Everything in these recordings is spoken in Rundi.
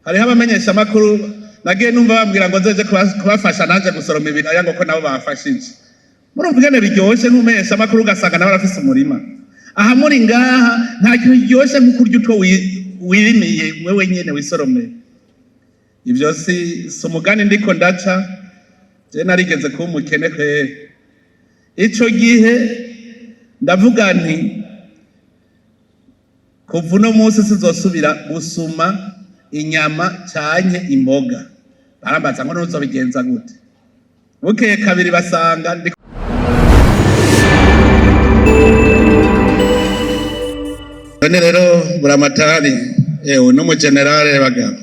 Hariho abamenyeshamakuru nagiye numva bambwira ngo nzoze kubafasha nanje gusoroma ibiraya, ngo ko nabo bafashije. Murumva ingene biryoshe nk'umumenyeshamakuru ugasanga nawe arafise umurima. Aha muri ngaha nta kintu kiryoshe nko kurya utwo wirimiye wewe nyene wisoromeye. Ivyo si umugani ndiko ndaca, je narigeze kuba umukene kweri. Ico gihe ndavuga nti kuva uno munsi sizosubira gusuma inyama canke imboga. Barambaza ngo ntuzobigenza gute? Bukeye kabiri basanga ndi none rero buramatari ewe n'umugenerale bagabo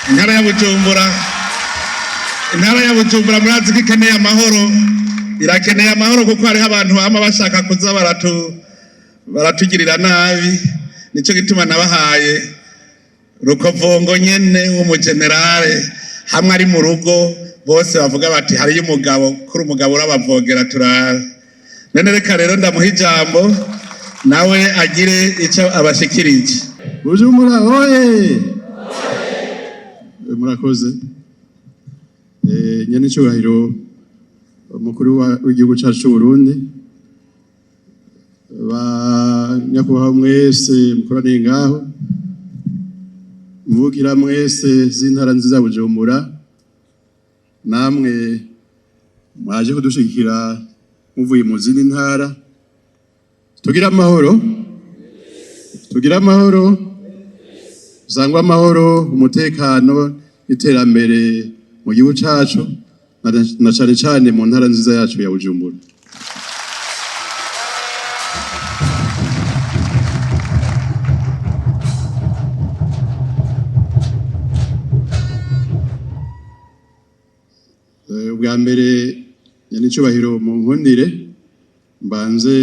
intara ya Bujumbura, intara ya Bujumbura murazi ko ikeneye amahoro, irakeneye amahoro kuko hariho abantu bama bashaka kuza baratugirira nabi. Nico gituma nabahaye Rukovongo nyene w'umugenerale, hamwe ari mu rugo bose bavuga bati hariyo umugabo, kuri umugabo urabavogera turabe. None reka rero ndamuha ijambo nawe agire ico abashikirije. Bujumbura oye! Murakoze. Nyene icyubahiro umukuru w'igihugu cyacu c'u Burundi, ba nyakubahwa mwese mukoraniye ngaho, mvugira mwese z'intara nziza Bujumbura, namwe mwaje kudushigikira muvuye mu zindi ntara, tugira amahoro, tugira amahoro, usangwe amahoro, umutekano n'iterambere mu gihugu cacu na cane cane mu ntara nziza yacu ya Bujumbura. Ubwa mbere nyenicubahiro mu nkundire mbanze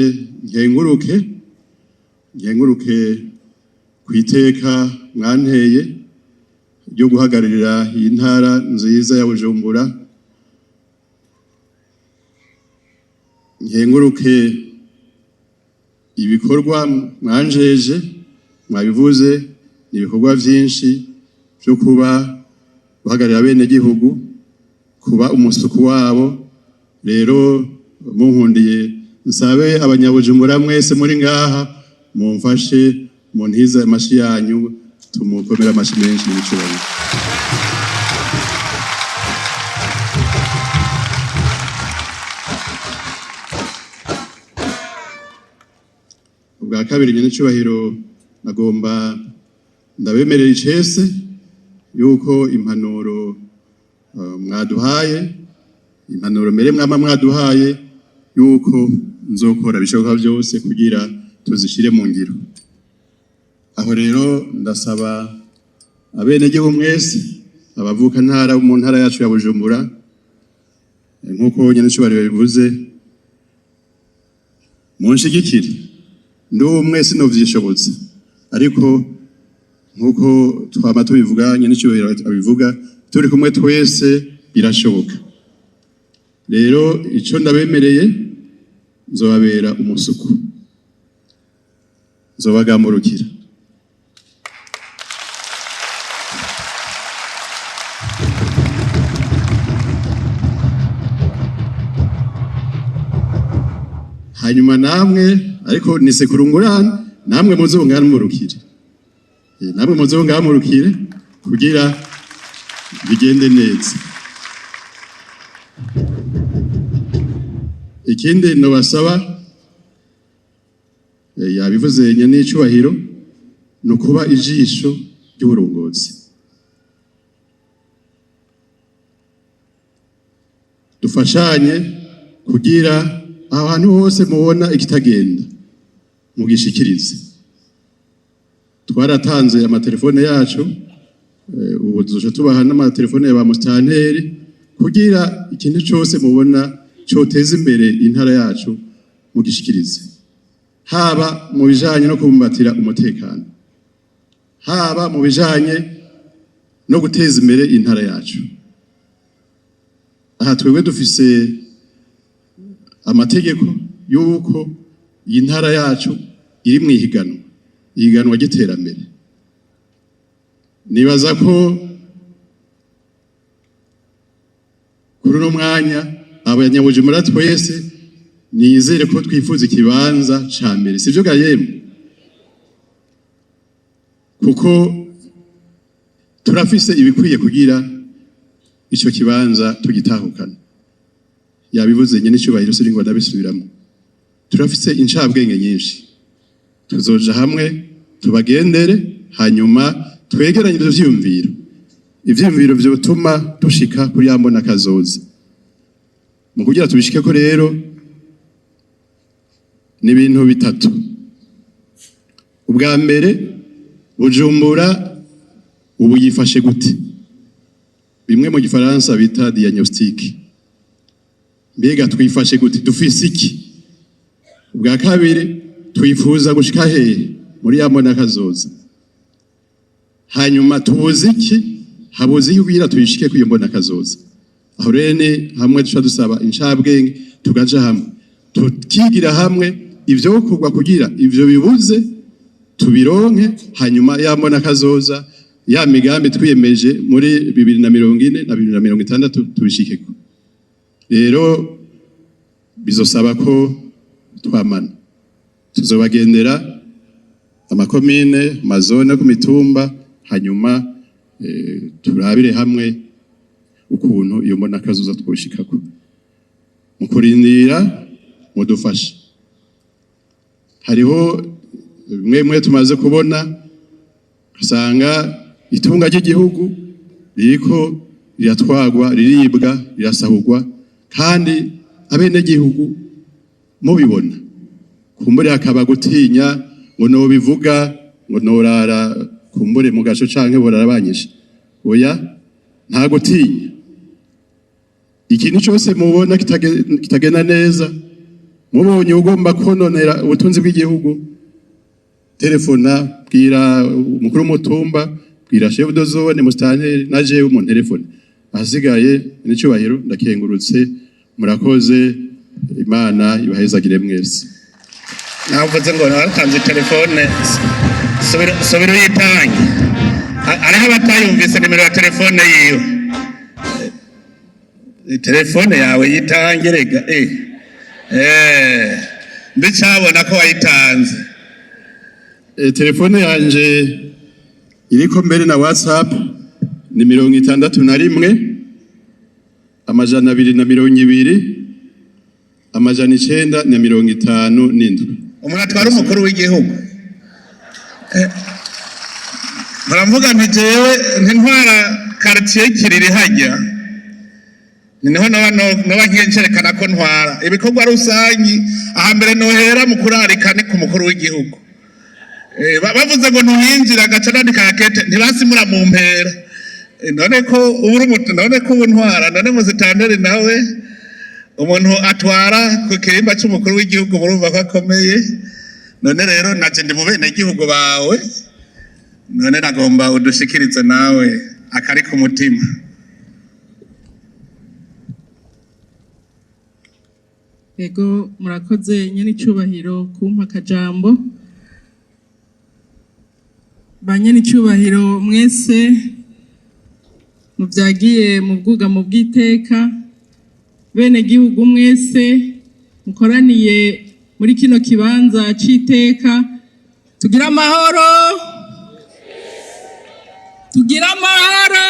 nkenguruke kwiteka mwanteye ryo guhagararira iyi ntara nziza ya Bujumbura, nkenguruke ibikorwa mwanjeje, mwabivuze, ni ibikorwa vyinshi vyo kuba guhagararira bene gihugu, kuba umusuku wabo. Rero munkundiye nsabe abanyabujumbura mwese muri ngaha mumfashe muntize amashi yanyu, tumukomere amashi menshi y'icubahiro. Ubwa kabiri nyene icubahiro nagomba ndabemerera icese yuko impanuro mwaduhaye, impanuro mbere mwama mwaduhaye, yuko nzokora bishoboka byose kugira tuzishire mu ngiro. Aho rero ndasaba abenegihugu mwese abavuka ntara mu ntara yacu ya Bujumbura, nkuko nyene icubahiro bivuze, munshigikire. Ndi umwe sinovyishobotse, ariko nkuko twama tubivuga, nyene icubahiro abivuga, turi kumwe twese birashoboka. Rero ico ndabemereye, nzobabera umusuku, nzobagamurukira. Hanyuma namwe ariko nisekurungurane, namwe muzongamurukire, namwe muzongamurukire kugira bigende neza. Ikindi nobasaba, yabivuze nyene icubahiro, ni ukuba ijisho ry'uburongozi. Dufashanye kugira ahantu hose mubona ikitagenda mugishikirize. Twaratanze amatelefone yacu, ubu tuzoca tubaha n'amatelefone ya ba musitanteri kugira ikintu cose mubona coteza imbere intara yacu mugishikirize, haba mu bijanye no kubumbatira umutekano, haba mu bijanye no guteza imbere intara yacu. Aha twebwe dufise amategeko yuko iyi ntara yacu iri mu ihiganwa, ihiganwa ry'iterambere. Nibaza ko kuri uno mwanya abanyabujumbura twese nizere ko twifuza ikibanza ca mbere, sivyo ga yemwe? Kuko turafise ibikwiye kugira ico kibanza tugitahukana. Yabivuze nyene icyubahiro, siri ngo ndabisubiramo. Turafise incabwenge nyinshi, tuzoja hamwe tubagendere, hanyuma twegeranye ivyo vyiyumviro, ivyiyumviro vyotuma dushika kuri ya mbona kazoza. Mu kugira tubishikeko rero ni ibintu bitatu. Ubwa mbere, Bujumbura ubu yifashe gute? Bimwe mu gifaransa bita diagnostic. Mbega twifashe gute? Dufise iki? Ubwa kabiri, twifuza gushika hehe muri ya mbona kazoza? Hanyuma tubuze iki? Habuze iki kugira tuyishike kwiyo mbona kazoza? Aho rero ni hamwe duca dusaba incabwenge, tugaja hamwe, tukigira hamwe ivyokorwa kugira ivyo bibuze tubironke, hanyuma ya mbona kazoza, ya migambi twiyemeje muri 2040 na 2060 tubishikeko. Rero bizosaba ko twamana, tuzobagendera amakomine, amazone, ku mitumba, hanyuma turabire hamwe ukuntu iyo mbona kazoza twoshikako. Mu kurindira, mudufashe. Hariho bimwe bimwe tumaze kubona, usanga itunga ry'igihugu ririko riratwagwa, riribwa, rirasahurwa, kandi abenegihugu mubibona. Kumbure hakaba gutinya ngo nobivuga, ngo norara kumbure mu gasho canke borara banyishe. Oya, nta gutinya. Ikintu cyose mubona kitagenda neza, mubonye ugomba kononera ubutunzi bw'igihugu, telefona, bwira umukuru w'umutumba, bwira chef de zone, musitanteri, na jewe mu telefone. Ahasigaye n'icyubahiro, ndakengurutse, murakoze, Imana ibahezagire mwese. Navuze ngo naratanze telefone, subira uyitange. Hariho abatayumvise nimero ya telefone yiwe. Telefone yawe yitange rega, mbicabona ko wayitanze. Telefone yanje iriko mbere na WhatsApp ni 61 220 957. Umuntu atwara umukuru w'igihugu. Muravuga nti jewe ntintwara quartier Kiriri hajya niho noba ngiye ncerekana ko ntwara ibikorwa rusangi. Ahambere nohera mu kurarika ni ku mukuru w'igihugu. Bavuze ngo ntuhinjira, agaca nandika yakete ntibasimura mu mpera. None ko ubu uri none ko ubu ntwara, none muzitandere nawe umuntu atwara ku kirimba c'umukuru w'igihugu, murumva ko akomeye. None rero naje ndi mu bene gihugu bawe, none nagomba udushikirize nawe akari ku mutima. Ego, murakoze nyenicubahiro kumpa akajambo. Ba nyenicubahiro mwese muvyagiye mu bwugamo bw'iteka, bene gihugu mwese mukoraniye muri kino kibanza c'iteka, tugira amahoro, tugira amahoro,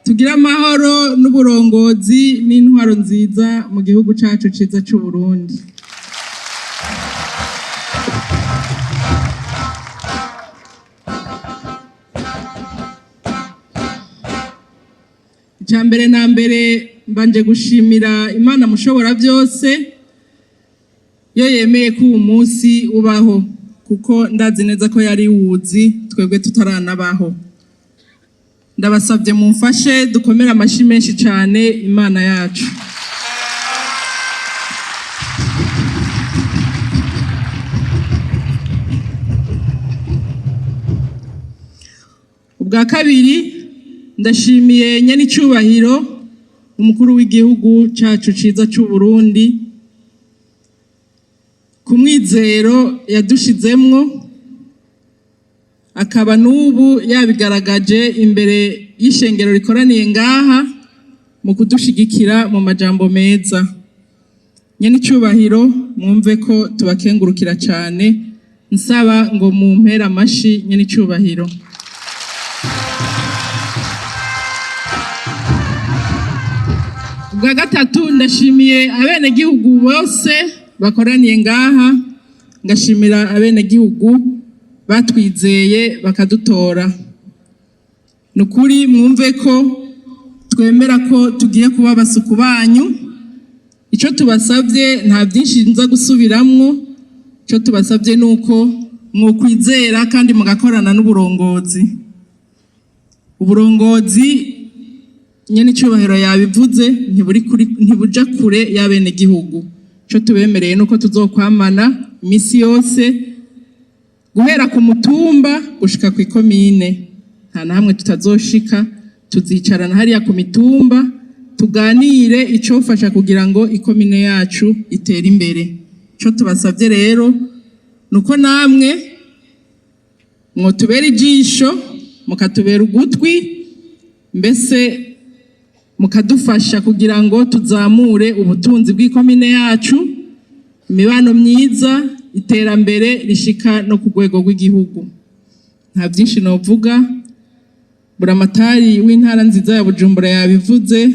tugira amahoro n'uburongozi n'intwaro nziza mu gihugu cacu ciza c'u Burundi. Icya mbere na mbere, mbanje gushimira Imana mushobora byose yo yemeye ko uwu munsi ubaho, kuko ndazi neza ko yari wuzi twebwe tutaranabaho. Ndabasabye mumfashe dukomere amashyi menshi cyane Imana yacu. Ubwa kabiri, ndashimiye nyenicubahiro umukuru w'igihugu cacu ciza c'u Burundi ku mwizero yadushizemwo. Akaba n'ubu yabigaragaje imbere y'ishengero rikoraniye ngaha mu kudushigikira mu majambo meza. Nyene icubahiro, mwumve ko tubakengurukira cane. Nsaba ngo mumpere amashi nyene icubahiro. Ubwa gatatu, ndashimiye abenegihugu bose bakoraniye ngaha, ngashimira abenegihugu batwizeye bakadutora. Ni ukuri, mwumve ko twemera ko tugiye kuba abasuku banyu. Icyo tubasabye nta byinshi nza gusubiramwo. Icyo tubasabye ni uko mwokwizera kandi mugakorana n'uburongozi. Uburongozi, nyene icyubahiro yabivuze, ntiburi kuri, ntibuja kure y'abenegihugu. Icyo tubemereye ni uko tuzokwamana iminsi yose, guhera ku mutumba gushika ku ikomine. Nta na hamwe tutazoshika. Tuzicarana hariya ku mitumba, tuganire icofasha kugira ngo ikomine yacu itere imbere. Ico tubasabye rero ni uko namwe mwotubera ijisho, mukatubera ugutwi, mbese mukadufasha kugira ngo tuzamure ubutunzi bw'ikomine yacu, imibano myiza, iterambere rishika no ku rwego rw'igihugu. Nta byinshi novuga. Buramatari w'intara nziza ya Bujumbura yabivuze.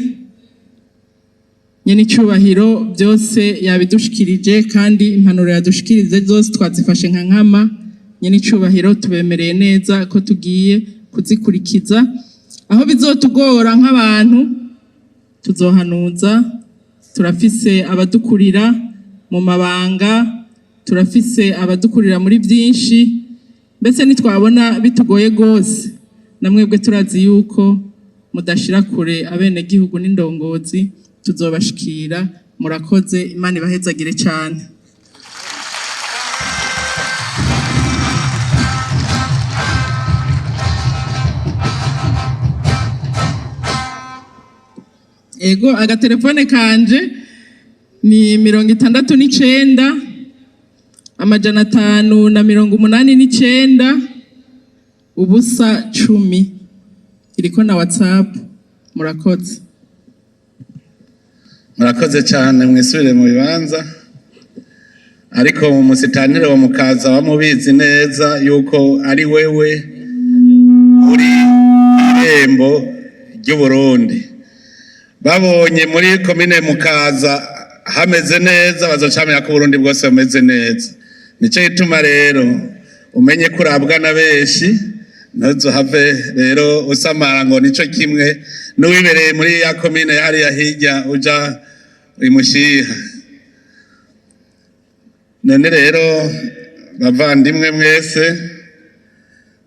Nyene icubahiro byose yabidushikirije, kandi impanuro yadushikirije zose twazifashe nka nkama. Nyene icubahiro, tubemereye neza ko tugiye kuzikurikiza. Aho bizotugora nk'abantu, tuzohanuza. Turafise abadukurira mu mabanga, turafise abadukurira muri byinshi. Mbese nitwabona bitugoye rwose, namwebwe turazi yuko mudashira kure abenegihugu n'indongozi, tuzobashikira. Murakoze, Imana ibahezagire cyane. Ego, agatelefone kanje ni 69 589 0 10. Iriko na WhatsApp. Murakoze. Murakoze cyane, mwisubire mu bibanza. Ariko mu musitanire wa Mukaza bamubizi neza yuko ari wewe uri irembo ry'Uburundi. Babonye muri komine Mukaza hameze neza, bazocamenya ko Uburundi bwose bumeze neza. Nico gituma rero umenye ko urabwa na benshi, ntuzohave rero usamara ngo nico kimwe n'uwibereye muri ya komine hariya hirya uja imushiha. None rero, bavandimwe mwese,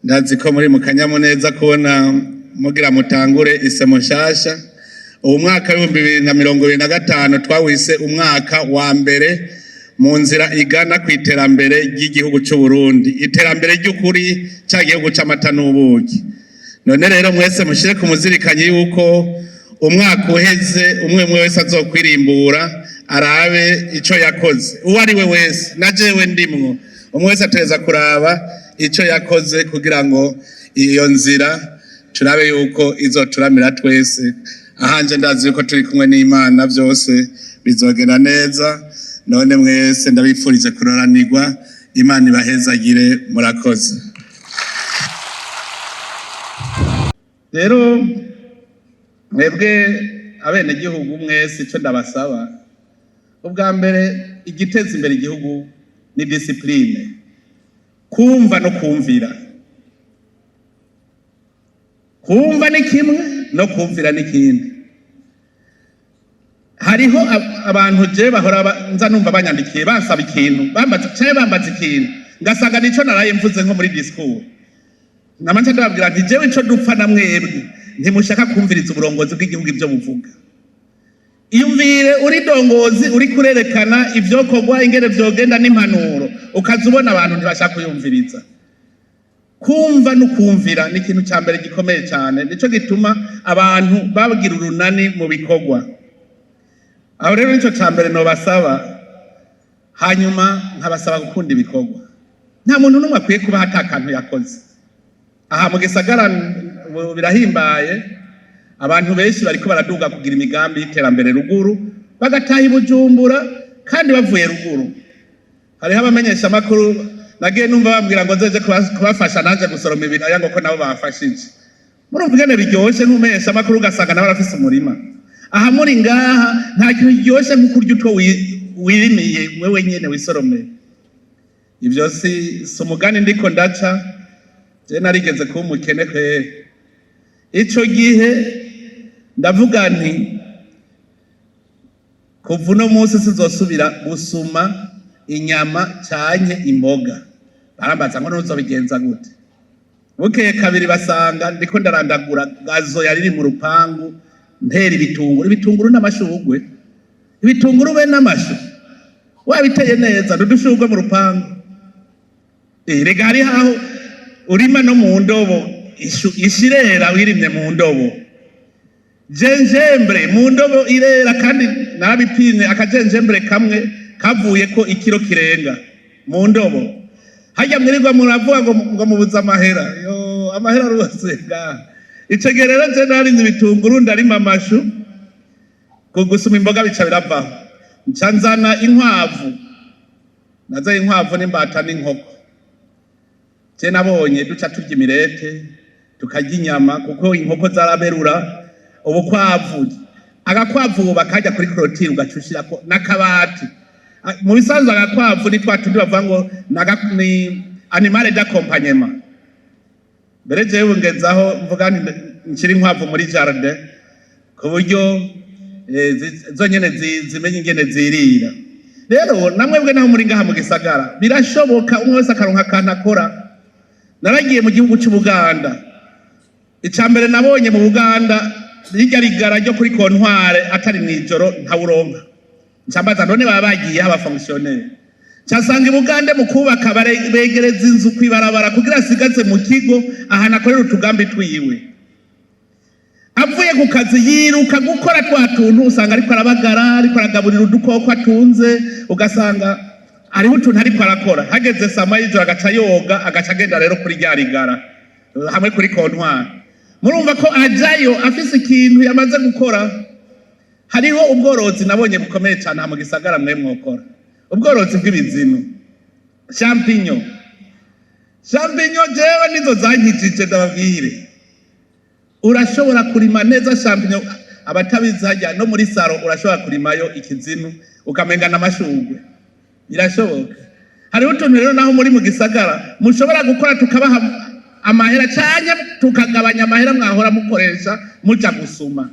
ndazi ko muri mu kanyamuneza kubona mugira mutangure isemo nshasha. Ubu mwaka w'2025 twawise umwaka wa mbere mu nzira igana ku iterambere ry'igihugu c'u Burundi, iterambere ry'ukuri, ca gihugu c'amata n'ubuki. None rero mwese mushire ku muzirikanyi yuko umwaka uheze, umwe umwe wese azokwirimbura, arabe ico yakoze. Uwo ari we wese, na jewe ndimwo, umwe wese ategereza kuraba ico yakoze kugira ngo iyo nzira turabe yuko izoturamira twese. Ahanje ndazi yuko turi kumwe n'Imana byose bizogenda neza. None mwese ndabifurije kuroranirwa, Imana ibahezagire. Murakoze. Rero mwebwe abenegihugu mwese, icyo ndabasaba ubwa mbere, igiteza imbere igihugu ni discipline, kumva no kumvira. Kumva ni kimwe, no kumvira ni kindi. Hariho abantu je bahora nza numva banyandikiye bansaba ikintu, bambaza canke bambaza ikintu, ngasanga nico naraye mvuze nko muri discours. Nkama nca ndababwira nti: "Jewe ico dupfa na mwebwe, ntimushaka kumviriza uburongozi bw'igihugu ibyo buvuga." Iyumvire uri dongozi, uri kurerekana ivyokorwa, ingene vyogenda n'impanuro, ukaza ubona abantu ntibashaka kuyumviriza. Kumva no kumvira ni ikintu ca mbere gikomeye cyane. Nico gituma abantu bagira urunani mu bikorwa. Aho rero nico ca mbere nobasaba. Hanyuma nkabasaba gukunda ibikorwa. Nta muntu n'umwe akwiye kuba ata kantu yakoze. Aha mu gisagara ubu birahimbaye, abantu benshi bariko baraduga kugira imigambi y'iterambere ruguru, bagataha i Bujumbura kandi bavuye ruguru. Hariho abamenyesha amakuru nagiye numva bambwira ngo nzeje kubafasha nanje gusoroma ibiraya, ngo ko nabo bafashije. Murumva ingene biryoshe nk'umumenyesha amakuru, ugasanga nawe arafise umurima. Aha muri ngaha, nta kintu kiryoshe nko kurya utwo wirimiye wewe nyene, wisoromeye. Ivyo si umugani ndiko ndaca. Je narigeze kuba umukene kweri. Ico gihe ndavuga nti: "Kuva uno munsi sizosubira gusuma inyama canke imboga." Barambaza ngo: "Ntuzobigenza gute?" Bukeye kabiri basanga ndiko ndarandagura gazon yari iri mu rupangu, ntera ibitunguru, ibitunguru n'amashurwe, ibitunguru be n'amashu wabiteye neza n'udushurwe mu rupangu. Rega hariho aho urima no mu ndobo, ishu ishirera wirimye mu ndobo, gingembre mu ndobo irera, kandi narabipimye, akagingembre kamwe kavuye ko ikiro kirenga mu ndobo. Harya mwirirwa muravuga ngo mubuze amahera, yo amahera rwose ngaha. Ico gihe rero je narinze ibitunguru, ndarima amashu, gusuma imboga bica biravaho. Nca nzana inkwavu, naza inkwavu n'imbata n'inkoko. Je nabonye duca turya imirete, tukarya inyama, kuko inkoko zaraberura. Ubukwavu, agakwavu ubu bakajya kuri clôture, ugaca ushirako n'akabati. Mu bisanzwe agakwavu ni twa tundi bavuga ngo ni animal d'accompagnement. Mbere jewe ngezaho mvuga nti nshira inkwavu muri jardin, ku buryo zonyene zimenye ingene zirira. Rero namwebwe naho muri ngaha mu gisagara, birashoboka umwe wese akaronka akantu akora. Naragiye mu gihugu c'Ubuganda. Ica mbere nabonye mu Buganda, rirya rigara ryo kuri comptoir atari mw'ijoro ntawuronka. Ncambaza: "None baba bagiye abafonctionnaires?" Ncasanga i Bugande mu kubaka begereza inzu kw'ibarabara kugira asigaze mu kigo ahantu akorera utugambi twiwe. Avuye ku kazi yiruka gukora twa tuntu, usanga ariko arabagara, ariko aragaburira udukoko atunze, ugasanga hariho utuntu ariko arakora. Hageze saa y'ijoro agaca yoga, agaca agenda rero kuri rya rigara hamwe kuri comptoir. Murumva ko ajayo afise ikintu yamaze gukora. Hariho ubworozi nabonye bukomeye cyane aha mu gisagara mwe mwokora: ubworozi bw'ibizinu, champignon. Champignon jewe nizo zankijije, ndababwire. Urashobora kurima neza champignon. Abatabizi, hajya no muri salon urashobora kurimayo ikizinu, ukamenga n'amashurwe, birashoboka. Hariho utuntu rero naho muri mu gisagara mushobora gukora, tukabaha amahera canke tukagabanya amahera mwahora mukoresha muja gusuma.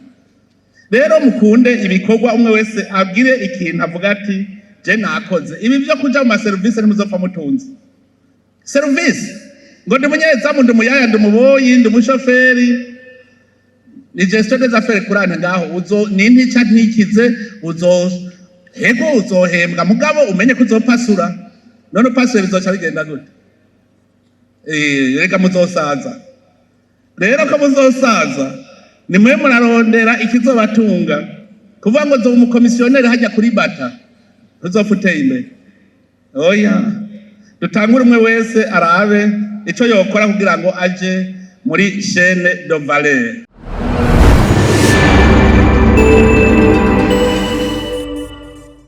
Rero mukunde ibikorwa, umwe wese abwire ikintu avuga ati: "Je nakoze ibi." Byo kuja mu maserivisi, ntimuzopfa mutunze serivisi ngo ndi umunyezamu, ndi umuyaya, ndi umuboyi, ndi umushoferi, ni gestion des affaires courantes ngaho uzo ni ntica ntikize. Uzo hego uzohembwa, mugabo umenye ko uzopasura. None upasuye bizoca bigenda gute? Reka muzosaza. Rero ko muzosaza, ni mwe murarondera ikizobatunga. Kuvuga ngo zoba umukomisiyoneri hajya kuri bata, ntuzopfa uteye imbere. Oya, dutangure, umwe wese arabe ico yokora kugira ngo aje muri chaîne de valeur.